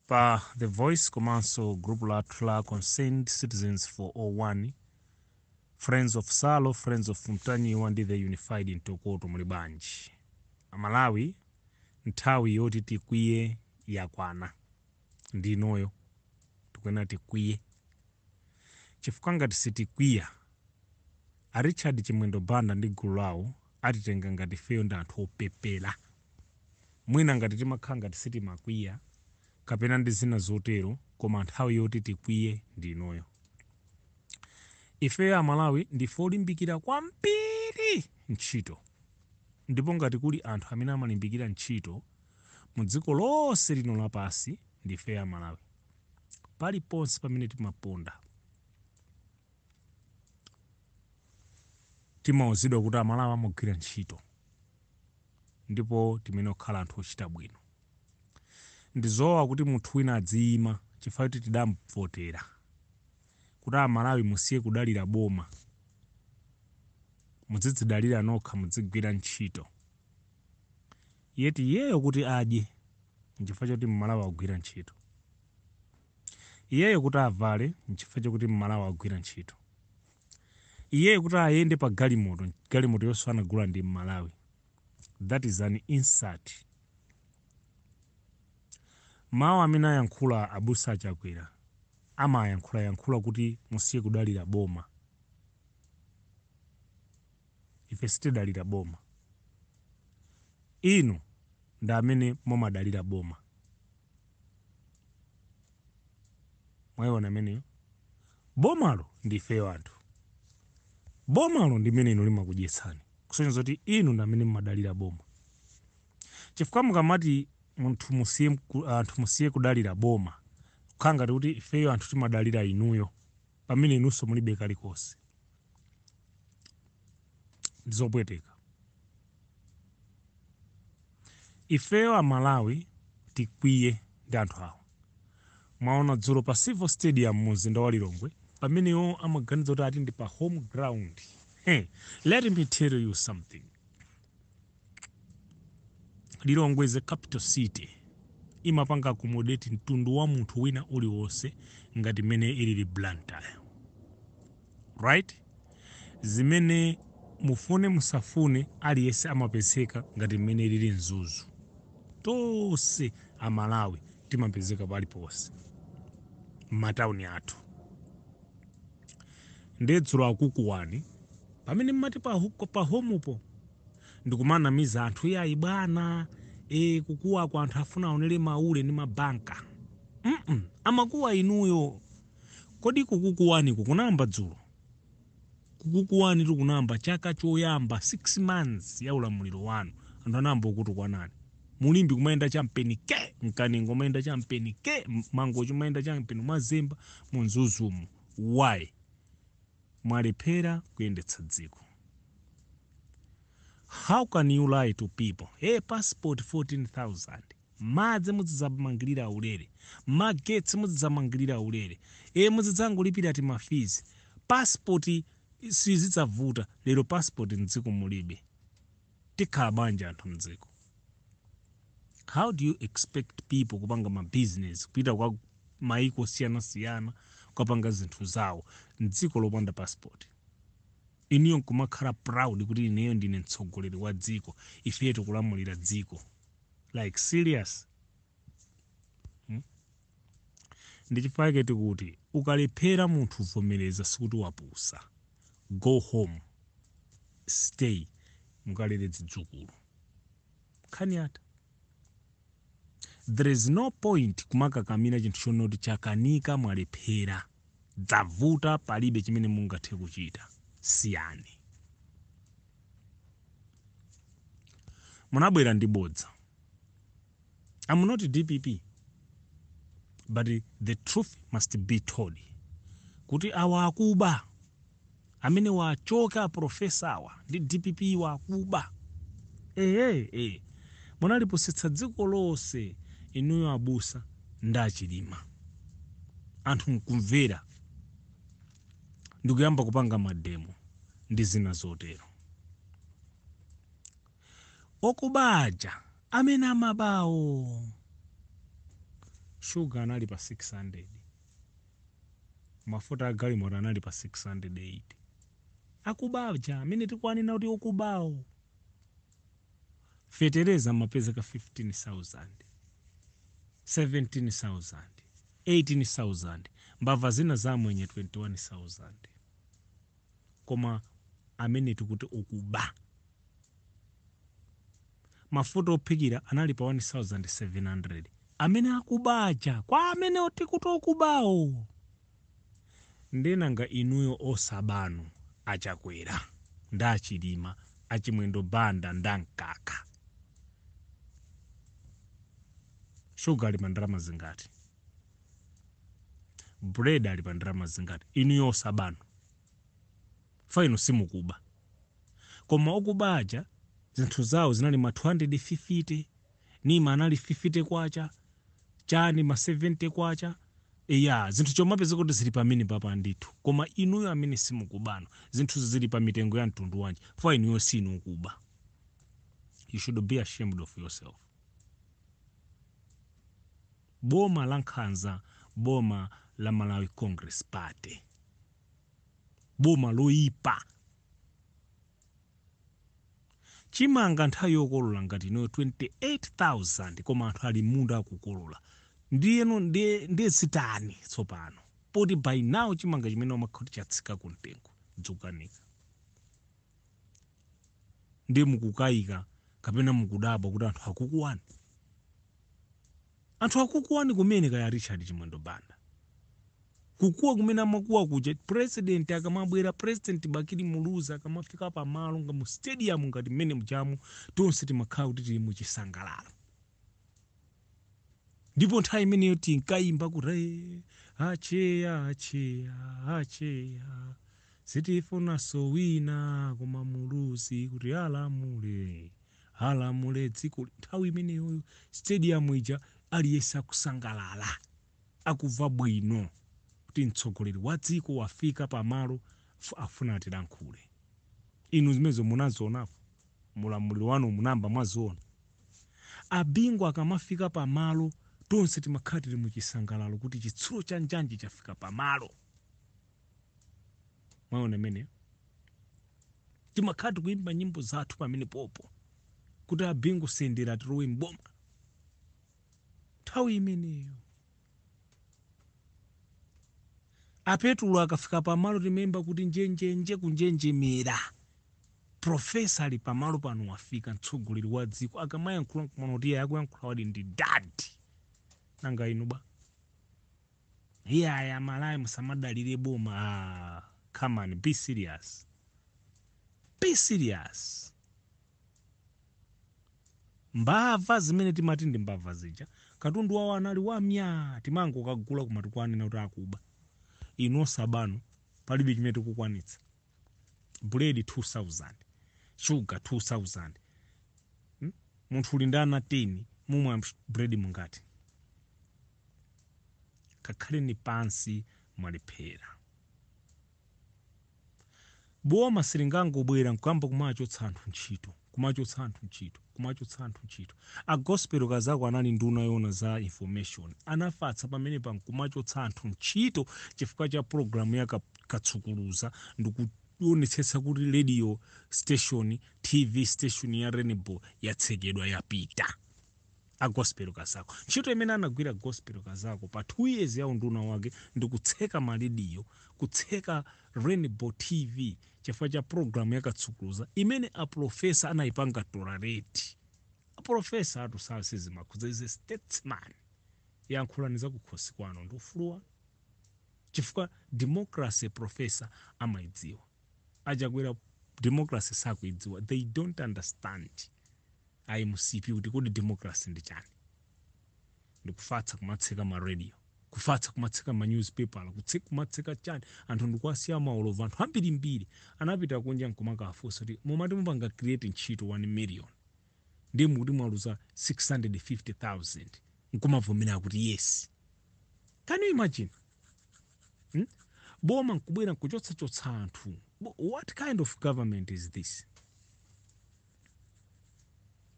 Pa The Voice komanso group lathu la Concerned Citizens for 01, Friends of Salo, Friends of Mtanyiwa ndi The Unified Mtokoto, muli bwanji? Amalawi, nthawi yoti tikwiye yakwana. Ndinoyo tikuyenera tikwiye, chifukwa ngati sitikwiya, a Richard Chimwendo Banda ndi gulu lawo atitenga ngati ifeyo ndi anthu opepera. Mwina ngati timakhala ngati sitimakwiya kapena ndi zina zotero, koma nthawi yoti tikwiye ndi inoyo. Ifeyo Amalawi ndife olimbikira kwambiri ntchito, ndipo ngati kuli anthu amene amalimbikira ntchito mu dziko lonse lino lapansi, ndifeyo Amalawi. Paliponse pamene timaponda timauzidwa kuti Amalawi amagwira ntchito ndipo timene kukhala anthu ochita bwino. Ndizowawa kuti munthu wina adziyima chifukwa choti tidamvotera kuti Amalawi musiye kudalira boma, mudzidzidalira nokha, mudzigwira ntchito. Yeti iyeyo kuti adye nchifukwa choti Mmalawi akugwira ntchito, iyeyo kuti avale nchifukwa chokuti Mmalawi akugwira ntchito, iyeyo kuti ayende pa galimoto, galimoto yonse anagula ndi Mmalawi. That is an insult. Mawu amene ayankhula abusa Achakwera, amayankhulayankhula kuti musiye kudalira boma. Ife sitidalira boma, inu ndi amene mumadalira boma. Mwayiona ameneyo? Bomalo ndi ifeyo anthu. Bomalo ndi limene inu limakudyetsani, kusonyeza kuti inu ndi amene mumadalira boma, chifukwa mukamati munthu musiye, anthu musiye kudalira boma, kukhala ngati kuti ifeyo anthu timadalira inuyo pamene inunso mulibe kalikonse. Ndizopweteka. Ifeyo Amalawi tikwiye ndi anthu awa. Mwaona dzulo pa Civil Stadium mu mzinda wa Lilongwe, pamene iwo amaganiza kuti ati ndi pa home ground. Hey, let me tell you something. Lilongwe is a capital city, imapanga accommodate mtundu wa munthu wina uliwonse ngati mmene ilili Blantyre, right? Zimene mufune musafune, aliyense amapezeka ngati mmene ilili Mzuzu. Tonse Amalawi timapezeka paliponse m'matawuni athu. Ndiye dzulo akukuwani pamene mmati pa homepo ndikumanamiza anthu, iyayi bwana, kukuwako anthu afuna aonere maule ndi mabanka. Amakuwa inuyo. Kodi kukukuwaniku kunayamba dzulo? Kukukuwani tikunayamba chaka choyamba, 6 months ya ulamuliro wanu. Anthu anayamba kukutukwanani. Mulimbi kumayenda champeni ke, Mkanengo kumayenda champeni ke, Mangochi kumayenda champeni, mwazemba muMzuzumu. Why? Mwalephera kuyendetsa dziko. How can you lie to people? Hey, passport 14,000, madzi muzidzamangirira ulere, magetsi muzidzamangirira ulere, muzidzangolipira ti ma fees, passport sizidzavuta. Lero passport mdziko mulibe. Tikhala bwanji anthu mdziko? How do you expect people kupanga ma business, kupita kwa maiko osiyanasiyana kukapanga zinthu zawo mdziko lopanda passport? Inuyo nkumakhala proud kuti ineyo ndine mtsogoleri wa dziko, ifeyo tikulamulira dziko. Like, serious, Ndi chifukwa chake tikuti ukalephera munthu vomereza, sikuti wapusa. Go home, stay, mukalere zidzukulu, nkhani yatha. There is no point kumakakamira chinthu chonoti chakanika. Mwalephera, dzavuta, palibe chimene mungathe kuchita, siyani. Munabwera ndi bodza. I'm not DPP, but the truth must be told kuti awa akuba, amene wachoka professor awa ndi DPP wakuba. Ehe, munalipusitsa dziko lonse inuyo abusa ndi Achilima. Anthu nkumvera ndikuyamba kupanga ma demo ndi zina zotero. Okuba aja amene amabawo Shuga anali pa 600, mafuta a galimoto anali pa 680. Akubaja amene tikwanena kuti okubawo, fetereza mapezeka 15,000, 17,000, 18,000, mbava zina zamwenye 21,000. Koma amene tikuti ukuba, mafuta ophikira anali pa 1700. Amene akubaja, kwa amene tikuti okubawo, ndenanga inuyo osabanu, Achakwera ndi Achilima, Achimwendo Banda ndamkaka, shuga ali pa ndalama zingati? Bread ali pa ndalama zingati? Inuyo osabanu, fa inu simukuba. Koma okubaja zinthu zawo zinali ma 250, nima anali 50 kwacha, chani ma 70 kwacha. Iya, zinthu chomapeza kuti zili pamene papa ndithu. Koma inuyo amene simukubano, zinthu zili pa mitengo ya mtundu wanji? Fa inuyo sinu okuba. You should be ashamed of yourself. Boma la nkhanza, boma la Malawi Congress Party, boma loyipa. Chimanga nthawi yokolola ngati inoyo 28,000, koma anthu ali munda akukolola. Ndiyeno ndiye zitani tsopano, poti by now chimanga chimene umakhala chatsika kumtengo dzukanika? Ndiye mukukayika kapena mukudabwa kuti anthu akukuwani? Anthu akukuwani kumene kaya Richard Chimwendo Banda kukuwa kumene amakuwa kuja. President akamabwera, President Bakili Muluzi akamafika pamalo nga mu stadium ngati mmene mujamu, tonse timakhala kuti tili muchisangalalo. Ndipo nthawi imeneyo tinkayimba kuti acheya, acheya, acheya, sitifunanso wina koma Muluzi kuti alamule, alamule dziko. Nthawi imeneyoyo stadium ija aliyense akusangalala, akubva bwino kuti mtsogoleri wa dziko wafika pamalo, afuna atilankhule. Inu zimenezo munazionapo mulamuliro wanu? Munamba mwaziona? Abingu akamafika pamalo, tonse timakhala tili muchisangalalo kuti chitsulo cha njanji chafika pamalo. Mwaona imeneyo? Timakhala tikuyimba nyimbo zathu pamene popo kuti Abingu sendera, tilowe mboma. Nthawi imeneyo Apetulo akafika pamalo, timayimba kuti njenjenje kunjenjemera, professor ali pamalo pano, wafika mtsogoleri wa dziko. Akamayankhula nkumana kuti iye akuyankhula wadi ndi dadi. Nanga inu ba? Iye aya, Malawi musamadalire boma. Ah, come on, be serious, be serious. Mbava zimene timati ndi mbava zija, katundu wawo anali wamya, timangokagula, koma tikuanena kuti akuba. Inu osabano, palibe chimene tikukwanitsa. Buledi 2000, shuga 2000. Munthu uli ndi ana 10, mumwe buledi mungati? Kakhaleni pansi, mwalephera. Boma silingangobwera nkuyamba kumachotsa anthu ntchito, kumachotsa anthu ntchito, kumachotsa anthu ntchito. A Gospel Kazako anali nduna yona za information, anafatsa pamene pa nkumachotsa anthu ntchito chifukwa cha programu ya katsukuluza ndikuonetsetsa kuti radio station, TV station ya Rainbow yatsekedwa, yapita. A Gospel Kazako, ntchito imene anagwira Gospel Kazako pa 2 years ya unduna wake ndi kutseka marediyo, kutseka Rainbow TV chifukwa cha programu yakatsukuluza imene aprofesa anayipanga tolerate. Aprofesa atu sasizimakhudza, is a statesman. Yankhulani zakukhosi kwanu ndi ufulu wanu, chifukwa democracy professor amayidziwa. Achakwera democracy sakuidziwa. They don't understand iMCP kuti kodi democracy ndi chani. Ndikufatsa kumatseka ma radio, kufatsa kumatseka ma newspaper, kumatseka chani, anthu ndikuwasiya maulova. Anthu ambirimbiri anapita kunja nkumakafunsa kuti mumati mupanga create ntchito 1 million, ndiye mukuti mwaluza 650,000, nkumavomera kuti yes. Can you imagine, Boma nkubwera nkuchotsachotsa anthu. What kind of government is this?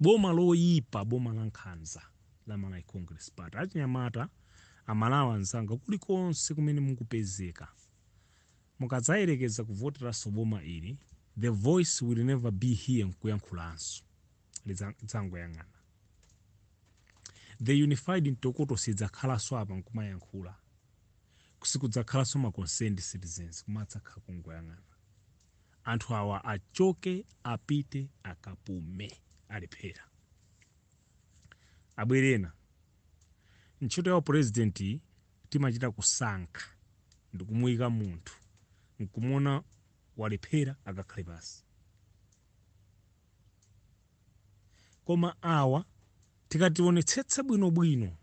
Boma loyipa, boma la nkhanza la Malawi Congress Party. Achinyamata Amalawi anzanga kulikonse kumene mukupezeka, mukadzayerekeza kuvoteranso boma ili, the voice will never be here nkuyankhulanso, lidzangoyang'ana. The Unified Mtokoto sidzakhalanso apa nkumayankhula, sikudzakhalanso ma concerned citizens, kumadzakhala kungoyang'ana. Anthu awa achoke, apite akapume, alephera. Abwerena ntchito ya president timachita kusankha ndikumuyika munthu, nkumuona walephera, akakhale pasi. Koma awa tikationetsetse bwinobwino,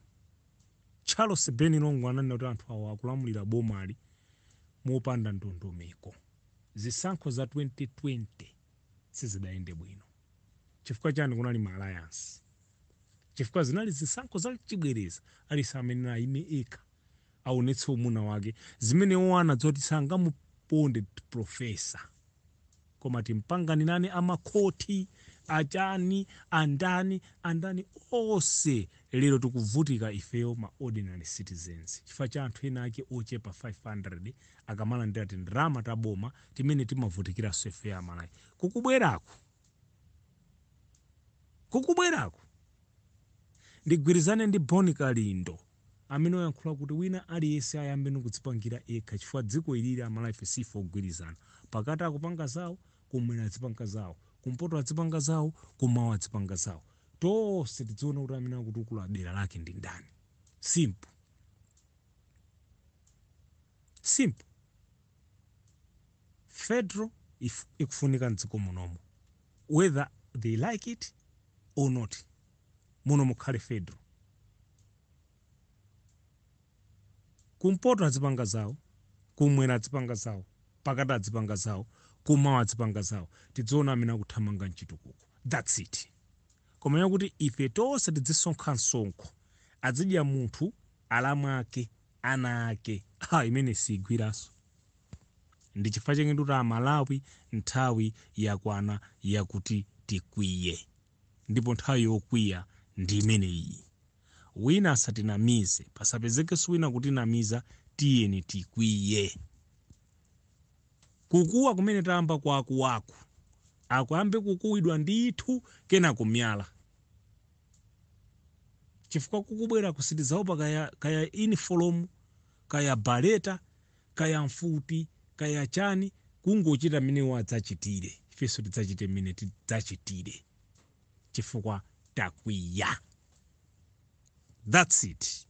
Charles Ben Longwe ananena kuti anthu awa akulamulira bomali mopanda ndondomeko. Zisankho za 2020 sizidayende bwino. Chifukwa chani? Kunali ma alliance, chifukwa zinali zisankho za chibwereza, alisa amene ayime ekha aonetse umuna wake, zimene wana zoti sangamuponde professor, koma timpanganirane amakhoti achani, andani andani onse. Lero tikuvutika ifeyo ma ordinary citizens chifukwa cha anthu ena ake ochepa 500 akamalandira tindalama taboma timene timavutikiranso ifeyo Amalawi. Kukubwerako, kukubwerako, ndigwirizane ndi Boni Kalindo amene oyankhula kuti wina aliyense ayambe nikudzipangira ekha, chifukwa dziko ilili Amalawi ife sife ogwirizana. Pakati akupanga zawo, kumwera adzipanga zawo, kumpoto adzipanga zawo, kumawa adzipanga zawo. Tonse tidziona kuti amene akutukula dera lake ndi ndani. Simple, simple. Federal ikufunika mdziko munomo, whether they like it or not. Muno mukhale federal. Kumpoto adzipanga zawo, kumwera adzipanga zawo, pakati adzipanga zawo, kumawa adzipanga zawo. Tidziona amene akuthamanga mchitukuko. That's it. Koma yakuti ife tonse tidzisonkha msonkho, adzidya munthu, alamu ake, ana ake, ha, imene sigwiranso. Ndi chifukwa chake ndikuti Amalawi, nthawi yakwana yakuti tikwiye, ndipo nthawi yokwiya ndi imeneyi. Wina asatinamize, pasapezekenso wina kutinamiza. Tiyeni tikwiye. Kukuwa kumene tayamba kwakuwaku, akuyambe kukuwidwa ndithu, kena kumyala, chifukwa kukubwera kusitizaopa kaya, kaya uniform, kaya baleta, kaya mfuti, kaya chani. Kungochita mmene wadzachitire, ifenso tidzachite mmene tidzachitire, chifukwa takwiya. That's it.